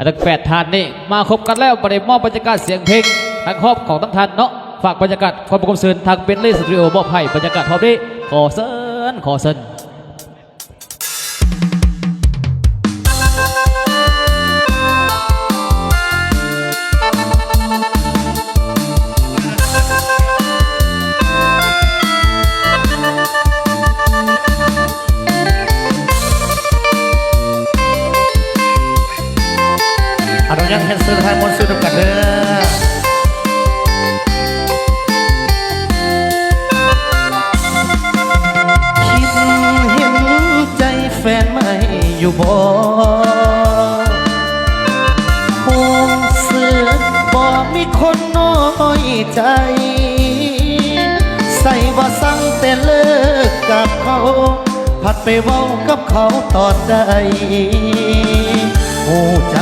ທັງແປດທ່ານນີ້ມາຄົບກັນແລ້ວ ບາດນີ້ມອບບັນຍາກາດສຽງເພງທາງຮອບຂອງທັງທ່ານເນາະ. ຝາກບັນຍາກາດຄວາມປະກົມຊື່ນທາງເປັນລີສະຕູດິໂອມອບໃຫ້ບັນຍາກາດຮອບນີ້. ຂໍເຊີນ ຂໍເຊີນ. ອະນຸຍາດໃຫ້ເຊີນທ່ານມ່ວນຊື່ນນຳກັນເດີ. ຄິດເຫັນໃຈແຟນໃໝ່ຢູ່ບໍ່? ຮູ້ສຶກບໍ່ມີຄົນນ້ອຍໃຈ ໃສ່ວ່າສັ່ງແຕ່ເລີກກັບເຂົາ ພັດໄປເວົ້າກັບເຂົາຕອນໃດ? ຮູ້ຈັກ